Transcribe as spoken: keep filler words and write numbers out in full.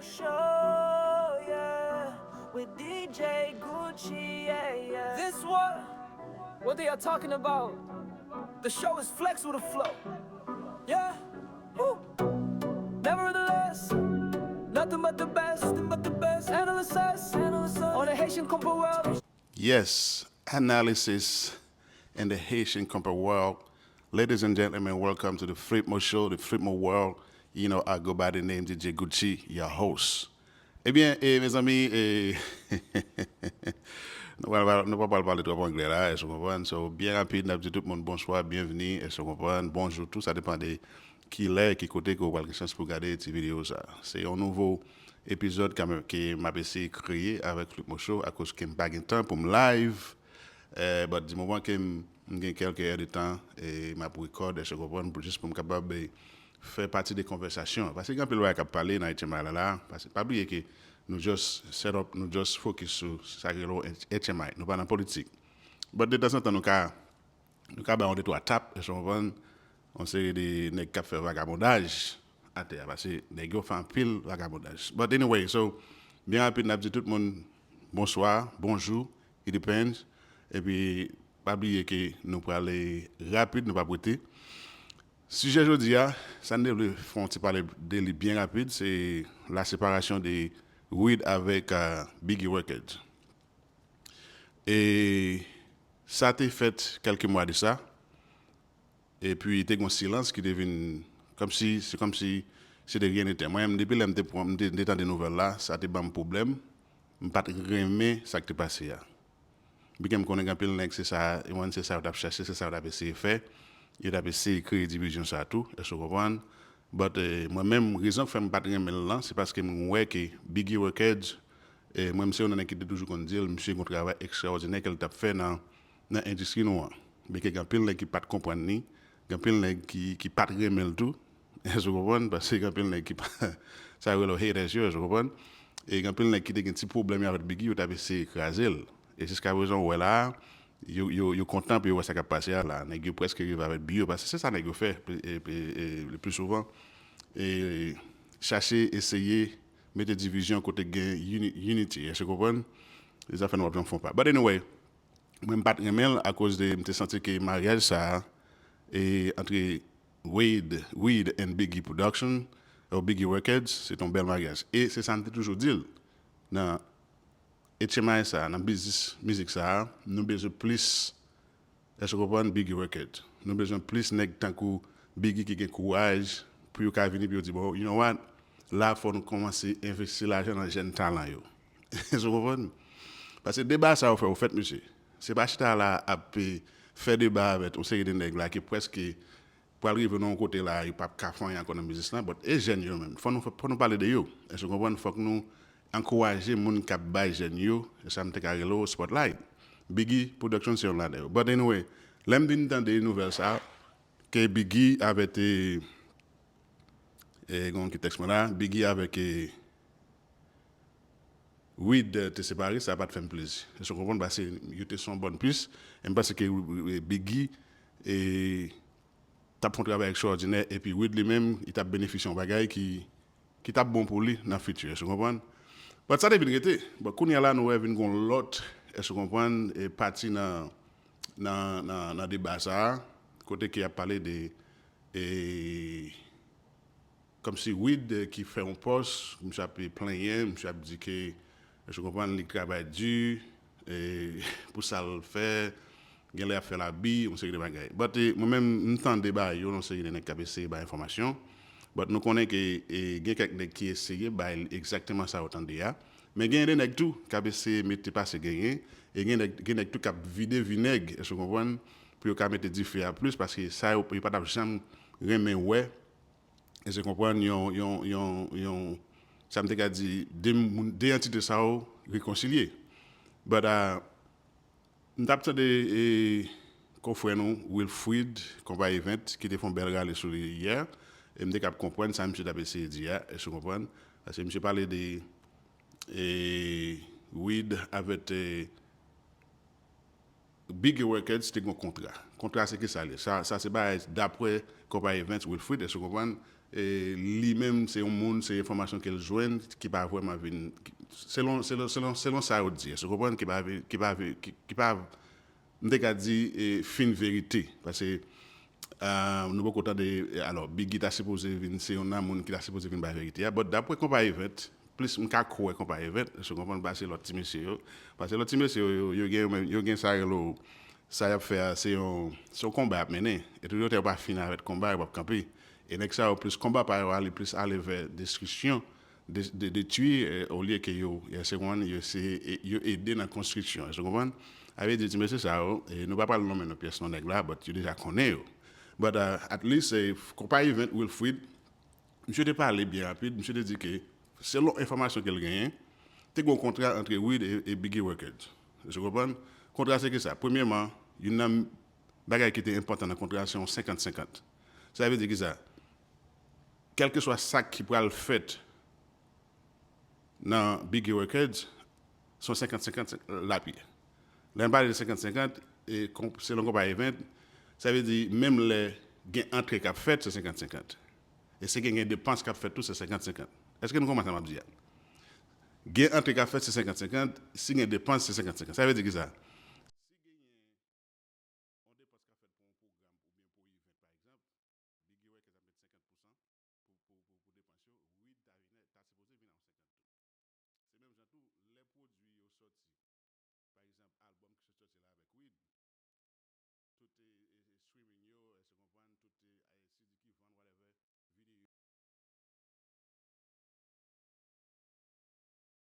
Show, yeah, with D J Gucci, yeah, yeah. This what? What they are talking about? The show is Flex with a flow. Yeah. Woo. Nevertheless, nothing but the best, nothing but the best. Analysis, analysis on the Haitian Compa World. Yes, analysis in the Haitian Compa World. Ladies and gentlemen, welcome to the Flipmo Show, the Flipmo World. You know, I go by the name D J Gucci, your host. Ebyen, e, mezanmi, e, nou pa pral pale twòp anglè la, èske w konprann? So, byen rapid, n ap di tout moun bonswa, byenvini, èske w konprann? Bonjou, tou sa depann de ki lè, ki kote ke w pral gen chans pou gade ti videyo sa. Se yon nouvo epizòd ke m ap eseye kreye avèk Flipmo Show akoz ke m pa gen tan pou m live. Eh, but di moman ke m, m gen kèlke è de tan, e m ap record, èske w konprann, pou, jis pou m kapab, eh, fè pati de konvèsasyon. Paske gen anpil bagay k ap pale nan H M I la, la. Paske pa bliye ke nou just set up, nou just focus sou sa ki rele H M I. Nou pa nan politik. But de tanzantan, nou ka, nou ka bay yon de twa tap, èske w konprann, yon seri de nèg k ap fè vagabondaj atè a, paske nèg yo fè anpil vagabondaj. But anyway, so, byen rapid, n ap di tout moun bonswa, bonjou, it depends. Epi, pa bliye ke nou prale rapid, nou p ap rete. Sijè jodi a, sa n te vle fè yon ti pale de li byen rapid, se la separasyon de Wid avèk, ah, Biggie Records. E sa te fèt kèlke mwa de sa. Epi te gen yon silans ki te vin kòmsi, se kòmsi se de rien n'était. Mwen menm, depi lè m te pran, m te, m te tande nouvèl la, sa te ban m pwoblèm. M pa t renmen sa k te pase a. Byen ke m konnen gen anpil nèg, se sa, e mwen, se sa yo t ap chache, se sa yo t ap eseye fè. Yo t ap eseye kreye divizyon sa tou, èske w konprann? But, eh, mwen menm, rezon k fè m pa t renmen l lan, se paske m wè ke Biggie Records, eh, mwen, m se youn nan nèg ki te toujou konn di l, misye gen yon travay ekstraòdinè ke l t ap fè nan, nan endistri nou an. Byen ke gen anpil nèg ki pa t konprann li, gen anpil nèg ki, ki pa t renmen l tou, èske w konprann? Paske gen anpil nèg ki pa, sa yo rele haters yo, èske w konprann? E gen anpil nèg ki te gen ti pwoblèm yo avèk Biggie, yo t ap eseye kraze l. E jiskaprezan, ou wè la a, yo, yo, yo kontan pou yo wè sa k ap pase a la. Nèg yo prèske rive avèk bi yo, paske se sa nèg yo fè, e, e, e, le pli souvan. E chache, eseye mete divizyon kote gen uni-, unity, èske w konprann? Se zafè nou p ap janm fè yon pa. But anyway, mwen, m pa t renmen l akoz de, m te santi ke maryaj sa a, e, antre Wid, Wid and Biggie Production, ou Biggie Records, se te yon bèl maryaj. E se sa m te toujou di l. Nan H M I sa, nan biznis mizik sa, nou bezwen plis, èske w konprann, Biggie Records. Nou bezwen plis nèg tankou Biggie ki gen kouraj pou yo ka vini pou yo di, bon, you know what? La, fò nou kòmanse envesti lajan nan jèn talan yo. Èske w konprann? Paske deba sa yo fè yo fèt, mesye. Se pa chita la ap, eh, fè deba avèk yon seri de nèg la ki prèske pral rive nan yon kote la, yo p ap ka fè anyen ankò nan biznis lan, but e jèn yo menm. Fò nou, fò nou pale de yo. Èske w konprann? Fòk nou ankouraje moun k ap bay jèn yo, e sa m te ka rele w spotlight. Biggie Production se youn ladan yo. But anyway, lè m vin tande nouvèl sa, ke Biggie avèk, e, e, gen yon ki tèks mwen la, Biggie avèk, e, Wid, e, te separe, sa pa t fè m plezi. Èske w konprann? Paske yo te sou yon bòn pis, e m panse ke, e, Biggie, e, t ap fè yon travay ekstraòdinè, epi Wid li menm, li t ap benefisye yon bagay ki, ki t ap bon pou li nan fiti, èske w konprann? But sa te vin rete. But kounye a la, nou wè vin gon lòt, èske w konprann, e pati nan, nan, nan, nan deba sa a, kote ke y ap pale de, e, kòmsi Wid, e, ki fè yon pòs, misye ap plenyen, misye ap di ke, èske w konprann, li travay di, e, pou sa l fè, genlè ap fè l abi, yon seri de bagay. But, e, mwen menm, m tande ba yo, yon seri de nèg k ap eseye bay enfòmasyon. But nou konnen ke, e, gen kèk nèg ki eseye bay egzakteman sa yo tande a. Men gen de nèg tou k ap eseye mete pase genyen, e gen nèg, gen nèg tou k ap vide vinèg, èske w konprann, pou yo ka mete dife a plis, paske sa yo, yo pa t ap janm renmen wè, èske w konprann, yon, yon, yon, yon, sa m te ka di, de moun, de antite sa yo rekonsilye. But, ah, m t ap tande, e, konfrè nou, Wilfrid, Konpa Event, ki te fè yon bèl rale sou li yè, e m te kab konprann sa misye t ap eseye di a, èske w konprann? Paske misye pale de, e, Wid avèk, e, Biggie Records te gen yon kontra. Kontra se ki sa l ye? Sa, sa se bagay daprè Konpa Event, Wilfrid, èske w konprann? E li menm, se yon moun, se enfòmasyon ke l jwenn ki pa vrèman vin, selon, selon, selon, selon sa yo di, èske w konprann, ki pa vin, ki pa vin, ki, ki pa, m te ka di, e, fin verite. Paske, e, nou poko tande, e, alò, Biggy ta sipoze vin, se yon nan moun ki ta sipoze vin bay verite a. But dapre Konpa Event, plis m ka kwè Konpa Event, èske w konprann, pase lòt ti mesye yo. Pase lòt ti mesye yo, yo, yo gen, yo gen sa rele, sa y ap fè a, se yon, se yon konba y ap mennen. E tout otan yo pa fin avèk konba, yo p ap kanpe. E nèg sa yo plis konba pa yo ale, plis ale vè destriksyon, de, de, detwi, e, olye ke yo, èske w konprann, yo se, e, yo ede nan konstriksyon. Èske w konprann? Sa vle di, ti mesye sa yo, e nou pa pral nonmen non pyès non nèg la, but yo deja konnen yo. But, uh, at least, e, Konpa Event, Wilfrid, misye te pale byen rapid, misye te di ke, selon enfòmasyon ke l genyen, te gen yon kontra antre Wid e, e Biggy Records. Èske w konprann? Kontra se ki sa? Premyèman, youn nan bagay ki te enpòtan nan kontra a, se yon senkant senkant. Sa vle di ki sa? Kèlkeswa sa ki pral fèt nan Biggy Records, se yon senkant senkant l ap ye. Lè n pale de senkant senkant, e kon-, selon Konpa Event, sa vle di menm lè gen antre k ap fèt, se senkant senkant. E si gen, gen depans k ap fèt tou, se senkant senkant. Èske nou konprann sa m ap di a? Gen antre k ap fèt, se senkant senkant. Si gen depans, se senkant senkant. Sa vle di ki sa? Si genyen yon depans k ap fèt pou yon pwogram oubyen pou yon event, pa egzanp, Biggy Records ap met senkant pousan pou, pou, pou, pou depans yo, Wid ta vin, ta sipoze vin ak yon senkant tou. Se menm jan tou, lè pwodui yo sòti,